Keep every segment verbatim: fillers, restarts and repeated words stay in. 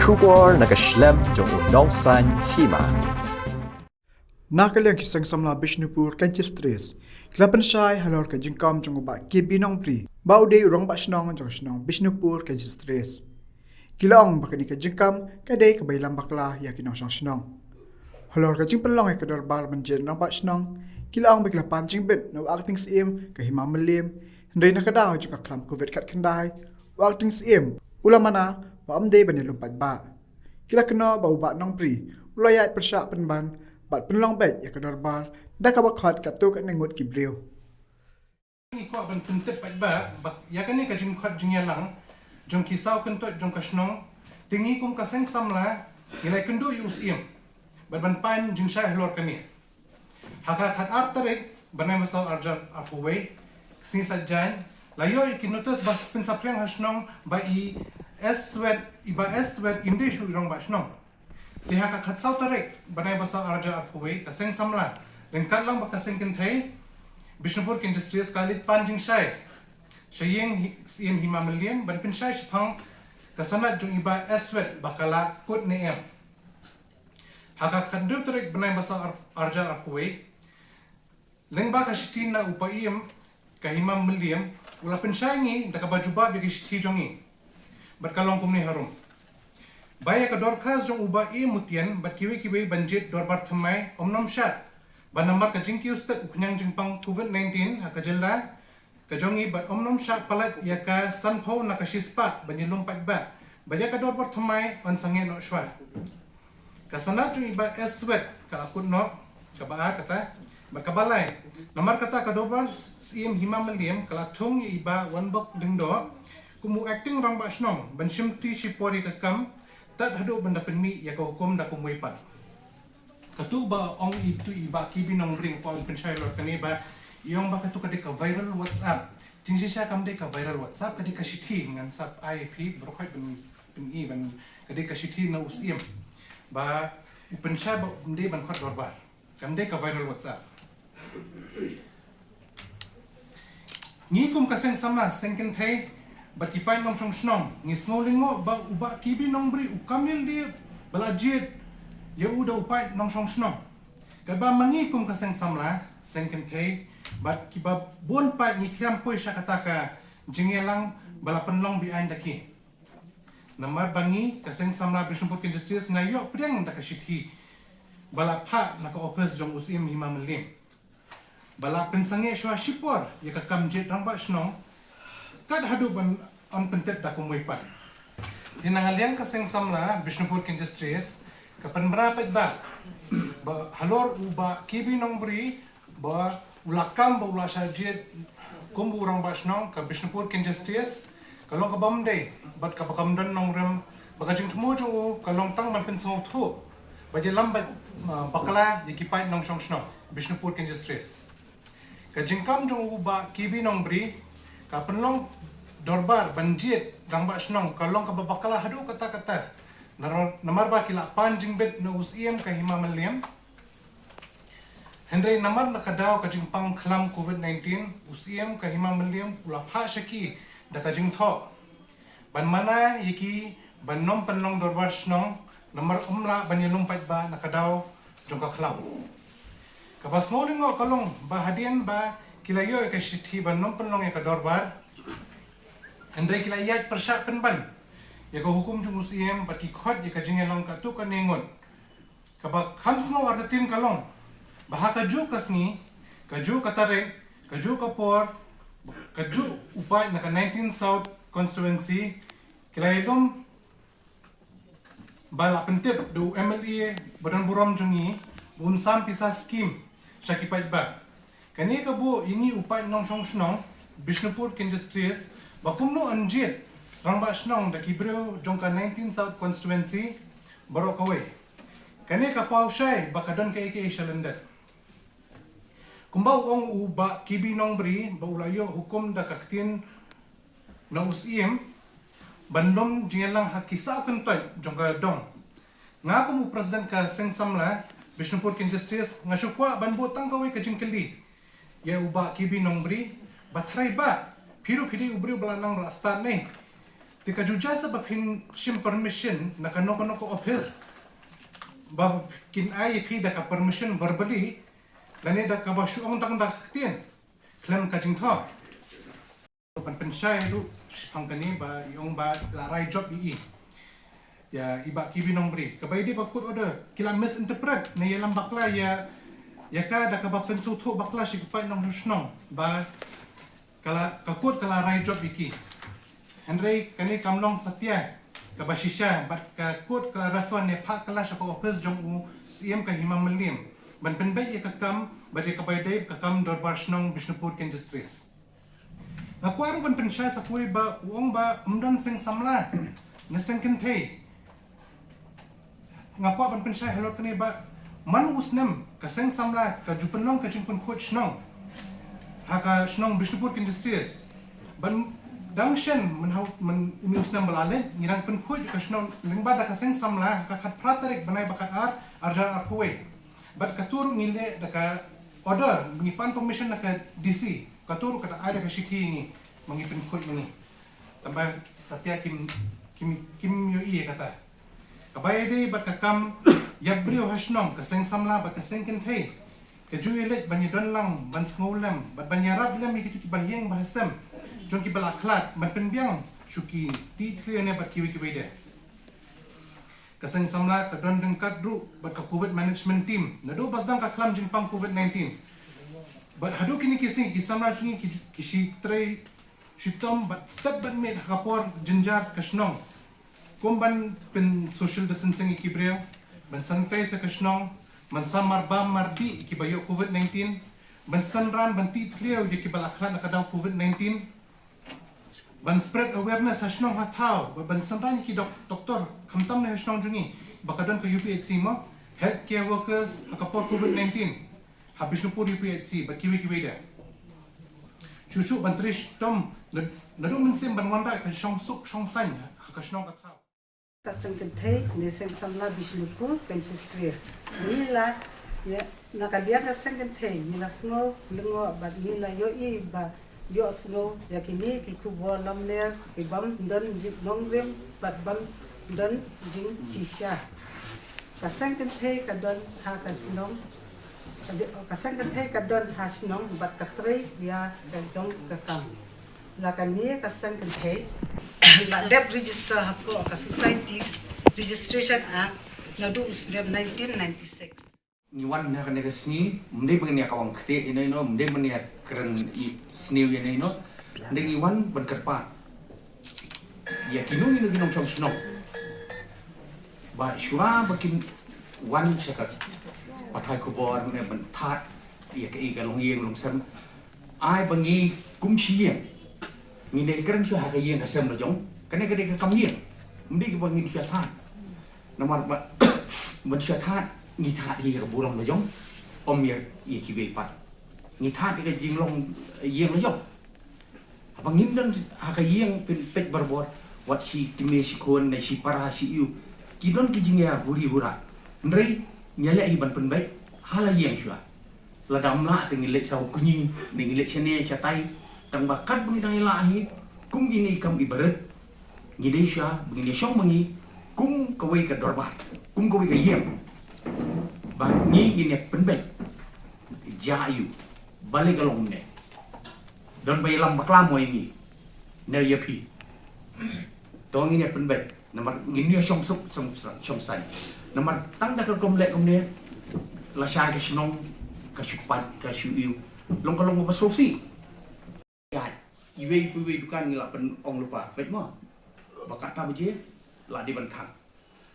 Khubor na ka shlem jong u nongsan hima. Na ka liang ki seng samla Bishnupur Khyndai District ki la pynshai halor ka jingkam jong u Bah Kibi Nongbri, ba u dei u rangbah shnong jong ka shnong Bishnupur Khyndai District. Ki la ong ba kane ka jingkam ka dei kaba ïalam bakla ïa ki nongshong shnong. Halor ka jingpynlong ïa ka dorbar ban jied rangbah shnong, ki la ong ba ki la pan jingbit na u Acting Syiem ka Hima Mylliem, hynrei na ka daw jong ka khlam Covid khatkhyndai, u Acting Syiem u la mana ba ym dei ban ïalum paidbah. Ki la kynnoh ba u Bah Nongbri u la ïaid pyrshah pynban bad pynlong beit ïa ka dorbar da kaba khot katto katne ngut ki briew. Ngi kwah ban pyntip paidbah ba ïa kane ka jingkhot jingïalang jong ki saw kyntoit jong ka shnong, te ngi kum ka seng samla ngi la ïakynduh ïa u Syiem bad ban pan jingshai halor kane. Ha ka khatar tarik bnai ba saw arhajar arphew wei, sngi Saitjaiñ, la ïoh ïa ki notis ba pynsaphriang ha shnong ba i Eswet, i Bah Eswet ym dei shuh i rangbah shnong. Te ha ka khatsaw tarik bnai ba saw arhajar arphew wei, ka seng samla ryngkat lang bad ka seng kynthei Bishnupur Khyndai District ka leit pan jingshai sha ïing hi-, Syiem Hima Mylliem ban pynshai shaphang ka sanad jong i Bah Eswet ba ka la kut ne em. Ha ka khathynriew tarik bnai ba saw ar-, arhajar arphew wei, lyngba ka shithi na u Paiem ka Hima Mylliem, u la pynshai ngi da kaba jubab ïa ka shithi jong ngi. Bad ka long kumne harum. Ba ïa ka dorkhas jong u Bah E Mutien bad kiwei kiwei ban jied dorbar thymmai ym nym shad, ba namar ka jingkiew stet u khñiang jingpang Covid nineteen ha ka jylla ka jong ngi bad ym nym shah palat ïa ka sanphew na ka shispah ban ïalum paidbah ba ïa ka dorbar thymmai yn sangeh noh shuwa. Ka sanad jong i Bah Eswet ka la kut noh, kaba ar kata, bad kaba lai, namar kata ka dorbar Syiem Hima Mylliem ka la thung ïa i Bah Wanbok Lyngdoh kum u acting rangbah shnong ban shimti shipor ïa ka kam tad haduh ban da pynmih ïa ka hukum da kumwei pat. Katu ba ong itu i Bah Kibi Nongbri, nga kwah pynshai halor kane ba i ong ba katu ka dei ka viral WhatsApp. Jingshisha kam dei ka viral WhatsApp, ka dei ka shithi, ngan sa ai phi baroh khoit ban, ban i ban, ka dei ka shithi na u Syiem. Ba u pynshai ba ym dei ban khot dorbar. Kam dei ka viral WhatsApp. Ngi kum ka seng samla, seng kynthei bad ki paid nongshong shnong, ngi sngew lyngngoh ba u Bah Kibi Nongbri u kam ïaleh ba la jied ïa u da u paid nongshong shnong. Katba ma ngi kum ka seng samla, seng kynthei bad kiba bun paid ngi khlem poi sha kata ka jingïalang ba la pynlong beaiñ da ki. Namar ba ngi ka seng samla Bishnupur Khyndai District nga ïoh pdiang da ka shithi ba la phah na ka ophis jong u Syiem Hima Mylliem ba la pynsangeh shuwa shipor ïa ka kam jied rangbah shnong, tad haduh ban yn pyntip da kumwei pat. Te na ka liang ka seng samla Bishnupur Khyndai District ka pynbna paidbah ba halor u Bah Kibi Nongbri ba u la kam ba u la shah jied kum u rangbah shnong ka Bishnupur Khyndai District, ka long kaba ym dei bad kaba kam don nongrim, ba ka jingthmu jong u ka long tang ban pynsngewthuh ba ïalam ba, ah, bakla ïa ki paid nongshong shnong Bishnupur Khyndai District. Ka jingkam jong u Bah Kibi Nongbri ka pynlong dorbar ban jied rangbah shnong ka long kaba bakla haduh katta katta. Naro-, namar ba ki la pan jingbit na u Syiem ka Hima Mylliem. Hynrei namar na ka daw ka jingpang khlam Covid nineteen, u Syiem ka Hima Mylliem u la phah sha ki da ka jingthoh ban mana ïa ki ban nym pynlong dorbar shnong, namar ym lah ban ïalum paidbah na ka daw jong ka khlam. Kaba sngew lyngngoh ka long ba hadien ba ki la ïoh ïa ka shithi ban nym pynlong ïa ka dorbar, hynrei ki la ïaid pyrshah pynban ïa ka hukum jong u Syiem bad ki khot ïa ka jingïalang katto katne ngut. Kaba kham sngew artatien ka long ba ha kajuh ka sngi, kajuh ka tarik, kajuh ka por, kajuh u paid na ka nineteen South Constituency ki la ïalum ba la pyntip da u M L A ba don burom jong ngi, ba un sam pisa skim sha ki paidbah. Kane ka buh ïa ngi u paid nongshong shnong Bishnupur Khyndai District ba kumno yn jied rangbah shnong da ki briew jong ka nineteen South Constituency baroh kawei. Kane ka paw shai ba ka don kaei kaei shalyndet. Kumba u ong u Bah Kibi Nongbri ba u la ïoh hukum da ka ktien na u Syiem ban lum jingïalang ha ki saw kyntoit jong ka dong. Nga kum u president ka seng samla Bishnupur Khyndai District nga shu kwah ban buh tang kawei ka jingkylli ïa u Bah Kibi Nongbri, ba trai ba phi ruh phi dei u briew ba la nang ba la stad ne. Te ka ju jia sa ba phin shim permission na kano kano ka office ba kin ai ïa phi da ka permission verbally lane da kaba shu ong tang da ka ktien khlem ka jingthoh. Ban pynshai ruh shaphang kane ba i ong ba la rai jop ïa i, ïa i Bah Kiwi Nongbri. Kaba ïadei bad court order ki la misinterpret ne ïalam bakla ïa, ïa ka da kaba pynsngewthuh bakla sha ki paid nongshong shnong ba ka la, ka court ka la rai jop ïa ki. Hynrei kane kam long satia kaba shisha bad ka court ka la refer ne phah kylla sha ka office jong u Syiem ka Hima Mylliem ban pynbeit ïa ka kam bad ïa kaba ïadei ka kam Dorbar Shnong Bishnupur Kynja Sri. Nga kwah ruh ban pynshai sa kawei ba u ong ba ym don seng samla ne seng kynthei. Nga kwah ban pynshai halor kane ba man u snem ka seng samla ka ju pynlong ka jingpynkhuid shnong ha ka shnong Bishnupur Kynja Sri. Ban dang shen mynhaw mynne u snem ba la leit ngi dang pynkhuid ka shnong lyngba da ka seng samla ha ka khatphra tarik bnai ba khatar arhajar arphew wei. Bad katu ruh ngi leh da ka order, ngi pan permission na ka D C, katu ruh ka da ai da ka shithi ïa ngi ba ngi pynkhuid ma ngi. Tangba satia kim, kim, kim ïohi ïa kata. Kaba ïadei bad ka kam ïap briew ha shnong, ka seng samla bad ka seng kynthei ka ju ïaleit ban ïadon lang, ban sngewlem bad ban ïarap lem ïa kito kiba ïeng ba ha sem jong kiba la khlad ban pynbiang shuh ki tih thliew ne bad kiwei kiwei de. Ka seng samla ka don ryngkat ruh bad ka Covid Management Team naduh ba sdang ka khlam jingpang Covid nineteen. Bad haduh kine ki sngi ki samla jong ngi ki, ki shu trei shitom bad step bad miet ha ka por jynjar ka shnong, kum ban pyn social distancing ïa ki briew, ban sanitize ïa ka shnong, ban sam marbam mardih ïa kiba ïoh Covid nineteen, ban synran ban tih thliew ïa kiba la khlad na ka daw Covid nineteen, ban spread awareness ha shnong ha thaw, ban, ban synran ïa ki dok-, doktor khamtam ne ha shnong jong ngi ba ka don ka U P H C mo, healthcare workers ha ka por Covid nineteen ha Bishnupur U P H C bad kiwei kiwei de. Shuh shuh ban trei shitom nad-, naduh mynsiem ban wanrah ka shongsuk shongsaiñ ha ka shnong ka thaw. Ka seng kynthei ne seng samla Bishnupur Kynja Sri. Ngi la, ïa, na ka liang ka seng kynthei ngi la sngew lyngngoh bad ngi la ïohi ba ïohsngew ïa kine ki khubor lamler ki bym don jingnongrim bad bym don jingshisha. Ka seng kynthei ka don ha ka shnong, ka di-, ka seng kynthei ka don ha shnong bad ka trei ïa ka jong ka kam. La kane ka seng kynthei la dep register hapoh ka Societies Registration Act naduh u snem nineteen ninety-six. Ngi wan ha kane ka sngi, ym dei ban ïa kawang ktieh ïa ino ino, ym dei ban ïa kren i sniew ïa ino ino. Hynrei ngi wan ban kyrpad ïa kino kino ki nongshong shnong ba shuwa ba kin wan sha ka pathai khubor ne ban thad ïa ka, ïa ka longïing longsem. Ai ba ngi kum shi ïing ngi dei kren shuwa ha ka ïing ka sem la jong. Kane ka dei ka kam ïing. Ym dei ba ngin shuwa thad. Namar ba ban shuwa thad ngi thad ïa ka burom la jong. Ym ïa, ïa kiwei pat. Ngi thad ïa ka jinglong ïing la jong. Haba ngim don ha ka ïing pynpeit barabor wat shi kmie shi khun ne shi para shi ïew. Ki don ki jingïa huri hura. Hynrei ngi leh hi ban pynbeit ha la ïing shuwa. Lada ym lah te ngi leit saw kñi ne ngi leit shane shatai. Tang ba katba ngi dang ïa lah hi kum kine kam i barit. Ngi dei shuwa ba ngin ïa shong ma ngi kum kawei ka dorbar, kum kawei ka ïing. Ba ngi ngin ïa pynbeit. Jia ïa u balei ka long ne. Don ba ïalam bakla mo ïa ngi ne ïa phi. To ngin ïa pynbeit namar ngin ïa shong suk shong, shong saiñ. Namar tang da ka rukom leh kumne lashai ka shnong ka shu pait ka shu ïew. Long ka long ba sngewsih. Ïa, iwei pa iwei dukan ngi la pynong lypa, peit mo. Ba kata baje la dei ban khang.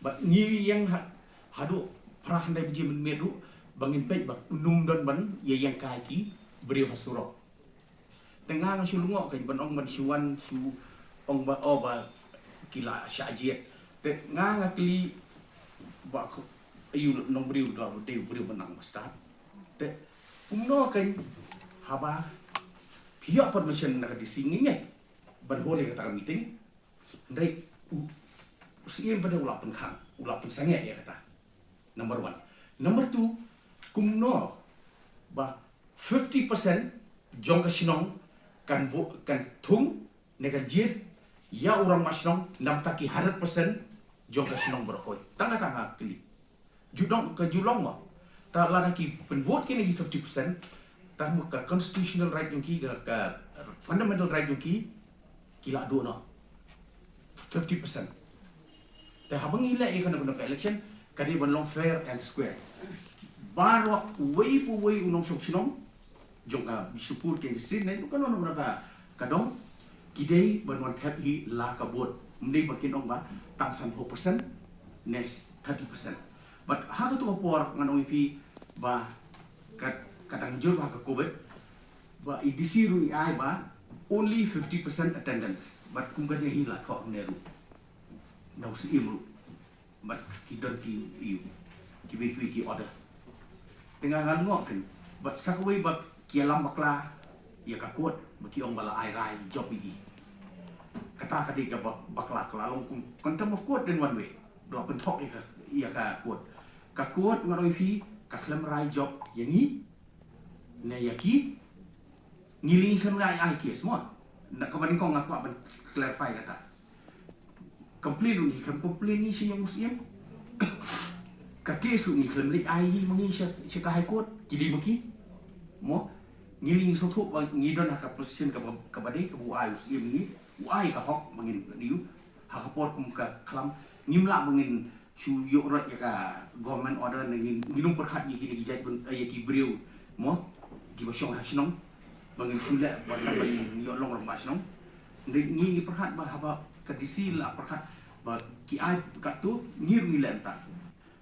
Bad ngi ïeng ha, haduh phra khyndai baje mynmiet ruh ba ngin peit ba ym don ban ïa ïeng kai ki briew ha surok. Te nga nga shu lyngngoh ka ban ong ban shu wan shu ong ba o ba ki la shah jied. Te nga nga kylli ba ïa u nongbriew da u dei u briew ba nang ba stad. Te kumno kein haba phi ïoh permission na ka D C ngi ngeit ban hold ïa kata ka meeting. Hynrei u, u Syiem pat u la pynkhang, u la pynsangeh ïa kata. Number one. Number two, kumno ba fifty percent jong ka shnong kan vo-, kan thung ne kan jied Ïa u rangbah shnong namar ki hundred percent jong ka shnong baroh kawei. Tang kata nga kylli. Ju dang ka ju long mo. Te lada ki pynvote kine ki fifty percent, tang ka constitutional right jong ki, ka, ka fundamental right jong ki, ki la duh noh fifty percent. Te haba ngi leh ïa kane ka election, ka dei ban long fair and square. Baroh uwei pa uwei u nongshong shnong jong ka Bishnupur Kynjasing ne, ka nong nong ka, ka dong, ki dei ban wan thep hi la ka vote. Ym dei ba kin ong ba tang sanphew percent ne thirty percent. But ha kato ka por ngan ong ïa phi ba ka, ka dang jur ba ka covid, ba i D C ruh i ai ba only fifty percent attendance. But kum kane hi la thoh ne ruh na u Syiem ruh. But ki don ki, ïa, ki wei ki wei ki order. Te nga nga lyngngoh ken. But sa kawei ba ki ïalam bakla ïa ka court, ba ki ong ba la ai rai jop ïa ki. Kata ka dei ka bak-, bakla, ka la long kum contempt of court in one way. Ba la pynthok ïa ka, ïa ka court. Ka court nga ong ïa phi, ka khlem rai jop ïa ngi ne ïa ki. Ngi lei ngi khlem ai, ai case mo. Na kaba nyngkong nga kwah ban clarify kata. Complain ruh ngi khlem complain ngi sha ïa u Syiem. Ka case ruh ngi khlem leit ai hi ma ngi sha, sha ka High Court. Ki dei ma ki. Mo. Ngi lei ngi sngewthuh ba ngi don ha ka position kaba, kaba dei, kaba u ai u Syiem ngi, u ai ka hok ba ngin ïoh. Ha ka por kum ka khlam, ngim lah ba ngin shu ïoh rot ïa ka government order ne ngin, ngin ym pyrkhat ïa kine ki jait bun, eh, ïa ki briew mo, kiba shong ha shnong, ba ngin shu leh ba ka, ba ngin ïoh long rangbah shnong. Ngi, ngi pyrkhat ba haba ka D C la pyrkhat ba ki ai katto, ngi ruh ngi leh mynta.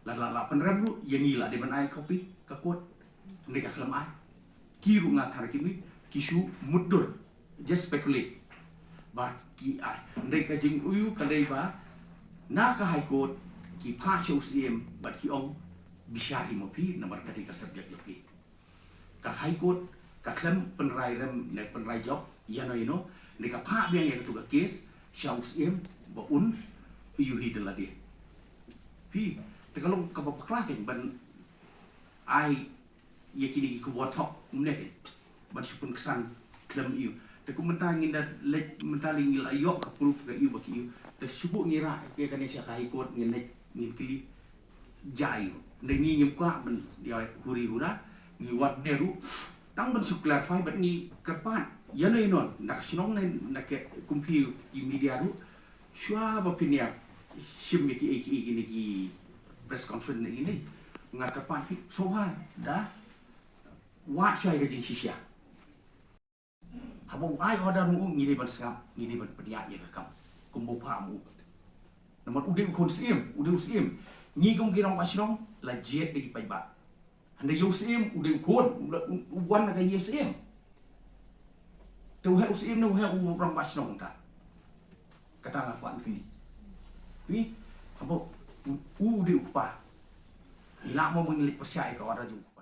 La, la, la pynrem ruh ïa ngi la dei ban ai copy ka court. Ngi ka khlem ai. Ki ruh nga tharai ki mih, ki shu mutdur. Just speculate. Ba ki ai. Hynrei ka jingïohi ka dei ba na ka High Court ki phah sha u Syiem bad ki ong bishar hi ma phi namar ka dei ka subject jong phi. Ka High Court ka khlem pynrai rem ne pynrai jop ïano ïano, hynrei ka phah biang ïa katu ka case sha u Syiem ba un ïohi da lade. Phi, te ka long kaba bakla kein ban ai ïa kine ki khubor thok kumne kein. Ban shu pynksan khlem ïoh. Te kum mynta ngin da leit mynta lei ngi la ïoh ka proof ka ïoh ba ki ïoh. Te shu buh ngi rah ïa kane sha ka High Court ngin leit ngin kylli jia ïoh. Ngi ngim kwah ban ïa huri hura ngi wad ne ruh. Tang ban shu clarify bad ngi kyrpad ïano ïano na ka shnong ne na ka kum phi ki media ruh. Shuwa ba phin ïa shim ïa ki, ïa ki, ïa kine ki press conference ne kine, nga kyrpad phi sngewbha da wad shuwa ïa ka jingshisha. Haba u ai order ma u ngi dei ban sngap, ngi dei ban pynïaid ïa ka kam kumba u phah ma u. Namar u dei u khun Syiem, u dei u Syiem. Ngi kum ki rangbah shnong la jied da ki paidbah. Hynrei ïa u Syiem u dei u khun, u la, u, u wan na ka ïing Syiem. Te u heh u Syiem ne u heh u rangbah shnong ta. Kata nga kwah kylli. Phi, haba u, u dei u kpa. Ngi lah mo ba ngin leit pyrshah ïa ka order jong u.